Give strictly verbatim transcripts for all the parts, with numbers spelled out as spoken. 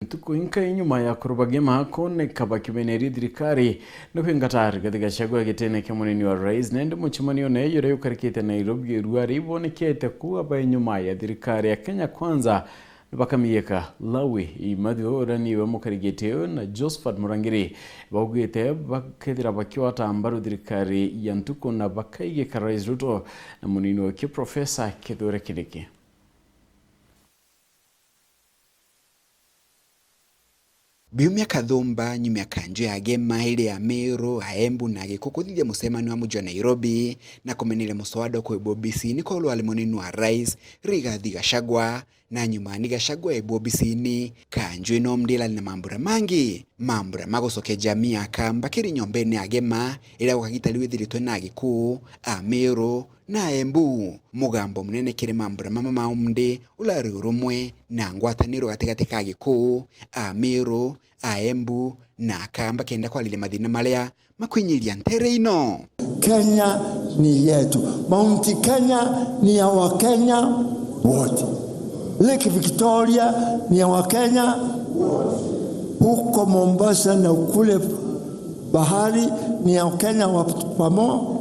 Ntuku inkai nyuma ya akuru ba Ngema kuoneka bakimeneria thirikari, ni kwingata Rigathi Gachagua gitine kia munini wa rais, na indi mucemanione juria jukarikite Nairobi irua ribonekete kuuga bai nyuma ya thirikari ya Kenya Kwanza ni bakamieka. Lawi Imathiu uria niwe mukari giti uyu na Josephat Murangiri baugite bakethira bakiwata mbaru thirikari ya ntuku na bakaigika Rais Ruto na munini wake Professor Kithure Kindiki. Biumia kathumba nyuma ya kanju ya Ngema iri ya Meru, Aembu na Agikuyu kuthithia mucemanio wa muji wa Nairobi na kumeneria muswada ukwibwa obisini kwa uria wari munini wa rais Rigathi Gachagua, na nyuma ni Gachagua ebwa obisini, kanju ino mdilani na mambura mangi, mambura ma gucokia jamii ya Akamba kiri nyombene ya Ngema iria gwa kagita riu ithiritwe na Agikuyu, Ameru, na Aembu. Mugambo munene kiri mambura mama ma umndi urari urumwe na ngwataniro gatigati ka Agikuyu, Ameru, Aembu na Akamba kenda kwariria mathina maria makwinyiria ntere ino. Kenya ni yetu. Mount Kenya ni ya Wakenya wote. Lake Victoria ni ya Wakenya wote. Huko Mombasa na kule bahari ni ya Wakenya wa pamo.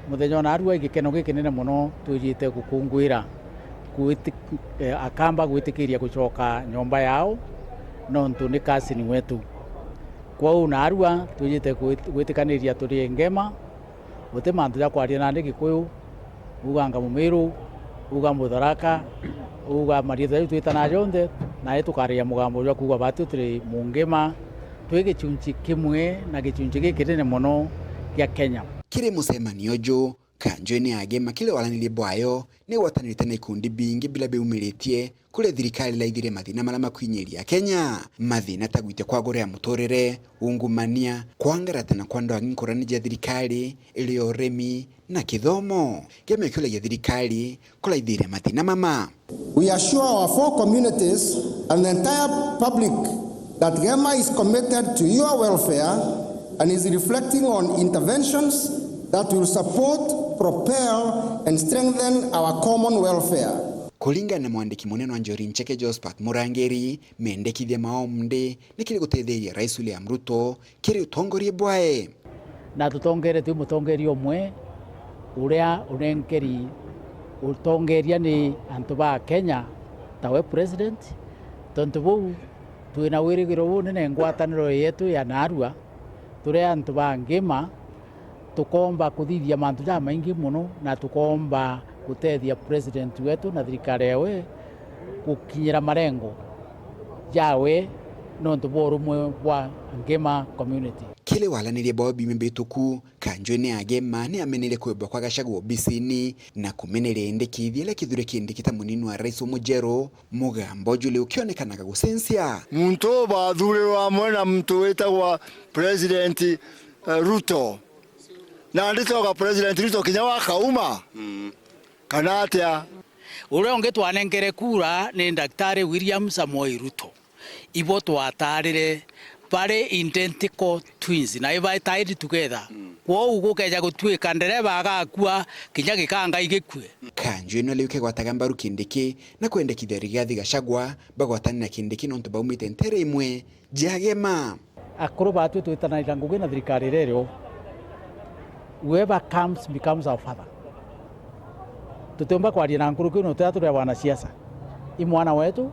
Muthenya wa narua, gikeno gikinene mono twijite gukunguira gwiti-, eh, Akamba gwitikiria gucoka nyomba yao, nontu ni cousin wetu. Kwou narua twijite gwit-, gwitikaniria turi Ngema, guti mantu ja kwaria nandi Gikuyu, uganga Mumiru, uga Mutharaka, uga mariitwa jau twitanaga jonthe, nae tukariria mugambo jwa kuuga batu turi Mungima, twi gichunchi kimwe na gichunchi gikinene mono gia Kenya. Kiri mucemanio uju, kanju ino ya Ngema kiri waranirie bwayo ni gwatanirite na ikundi bingi biria biumiritie kuri thirikari iraithirie mathina maria makwinyiria Kenya, mathina ta gwitia kwa goro ya muturire, ungumania, kwangaratana kwa ndwang'i nkurani ja thirikari, iri urimi na kithomo. Ngema ikiuragia thirikari kuraithiria mathina mama. We assure our four communities and the entire public that Ngema is committed to your welfare and is reflecting on interventions that will support, propel and strengthen our common welfare. Kuringana na mwandiki munene wa Njuri Ncheke Josephat Murangiri, mendekithia ma umndi ni kiri gutetheria Rais William Ruto kiri utongoria bwae. Na tutongeretue mutongeria umwe uria unenkeri utongeria ni antu ba Kenya, tawe president. Tontu buu, twina wirigiro bunene ngwataniro yetu ya narua turi antu ba Ngima, tukoomba kuthithia mantu jamaingi mono, na tukoomba gutethia president wetu na thirikari yawe gukinyira marengo jawe nontu bwa urumwe bwa Ngema community. Kiri waranirie bwao biumia bituku, kanju ino ya Ngema ni ameneire kwibwa kwa Gachagua obisini na kumeneria indikithia iria Kithure Kindiki ta munini wa rais umujeru, mugambo uju uri ukionekanaga gucensia. Muntu uu bathurirwe amwe na muntu witagwa President, eh, Ruto. Na nditoga President Ruto kinya wakauma. Mm. Kana atia? Uria ungi twanenkere kura ni Daktari William Samoei Ruto. Ibo twatarire bari identical twins na iba tied together. Mm. Kwou gukeja gutuika ndereba agakua, kinya gikanga igikue. Kanju ino riu kegwataga mbaru Kindiki na kwendekithia Rigathi Gachagua bagwatane na Kindiki nontu baumite ntere imwe ja Ngema. Akuru batu twitanagira ngugi na thirikari iria iri o. Whoever comes becomes our father. Tutiumba kwaria na nkuruki ino turia turi a wanasiasa. I mwana wetu,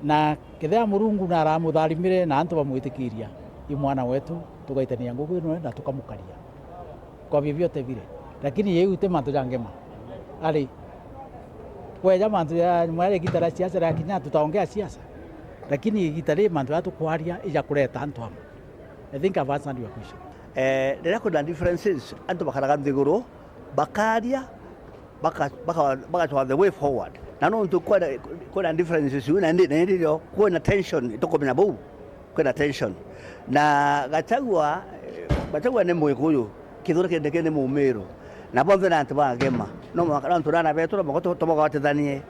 na kethira Murungu naramutharimire na antu bamwitikiria, i mwana wetu, tugaitania ngugi ino na tukamukaria. Kwa vyovyote vile. Lakini yeu ti mantu ja Ngema. Ari, kweja mantu ya nyuma ya igita ria siasa riakinya, tutaongea siasa. Lakini igita ri mantu ya tukwaria ija kureta antu amwe. I think I've answered your question. Eh, riria kwina differences, antu bakaraga nthiguru, bakaria, baka-, baka-, bagacoka the way forward. Na nontu kwina, kwina differences iu, na indi, na indi rio kwina tension, itukumenya bau. Kwina tension. Na Gachagua, eh, Gachagua ni Mugikuyu, Kithure Kindiki ni Mumiru. Na bonthe ni antu ba Ngema. No mwanka, no antu nana betu, no mwanka tu-, tumagwatithanie.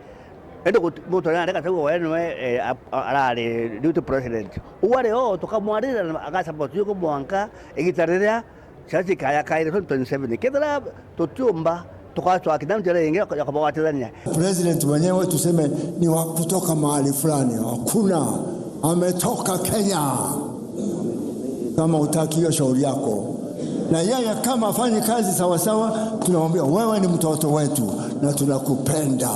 Indi guti muntu ari na Gachagua we niwe, eh, a-, a-, arari deputy president. Uu ari o, tukamwarira na agasupport yuko mwanka igita riria Siasa ikaya kairi twenty twenty-seven. Kethira tutiumba Tukatwaa kinya njira ingi ya kubawatithania. President mwenyewe tuseme ni wa kutoka mahali fulani, hakuna, ametoka Kenya. Kama utaki hiyo, shauri yako. Na yeye kama afanyi kazi sawasawa, tunamwambia, "Wewe ni mtoto wetu na tunakupenda."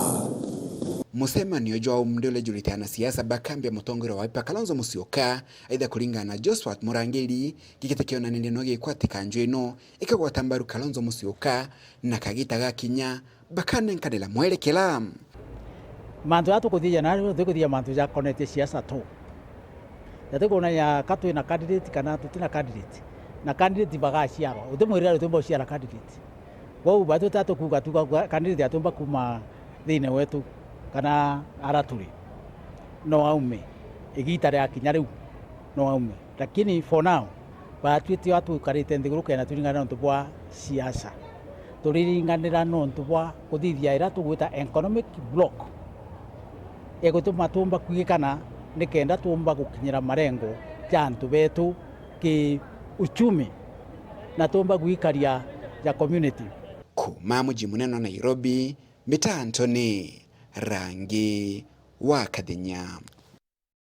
Mucemanio jwa umnde uria jurite anasiasa bakambia mutongoria wa Wiper Kalonzo Musyoka, aitha kuringana na Josphat Murangiri, gikite kionanirie no gikwatikaga nju ino ikagwata mbaru Kalonzo Musyoka na kagita gakinya bakanenkanira mwerekera. Mantu jaria tukuthithia nario, tikuthithia mantu jakonetie siasa tu. Jatikwonania ka twina candidate kana tutina candidate. Na candidate bagaciarwa. Uti mwirira utiumba guciara candidate. Kwou batwi ta tukuuga tuga candidate atiumba kuuma thiini wetu kana ara turi. No aume. Igiita riakinya riu, no aume. Lakini for now, batwite o tukarite nthiguru kenda turiringana nontu bwa siasa. Turiringanira nontu bwa kuthithia iria tugwita economic block igutuma tuumba kwigikana nikenda tuumba gukinyira marengo ja antu betu ki uchumi na tuumba gwikaria ja community. Kuuma muji munene wa Nairobi, mbita Anthony Rangi wa Kathenya.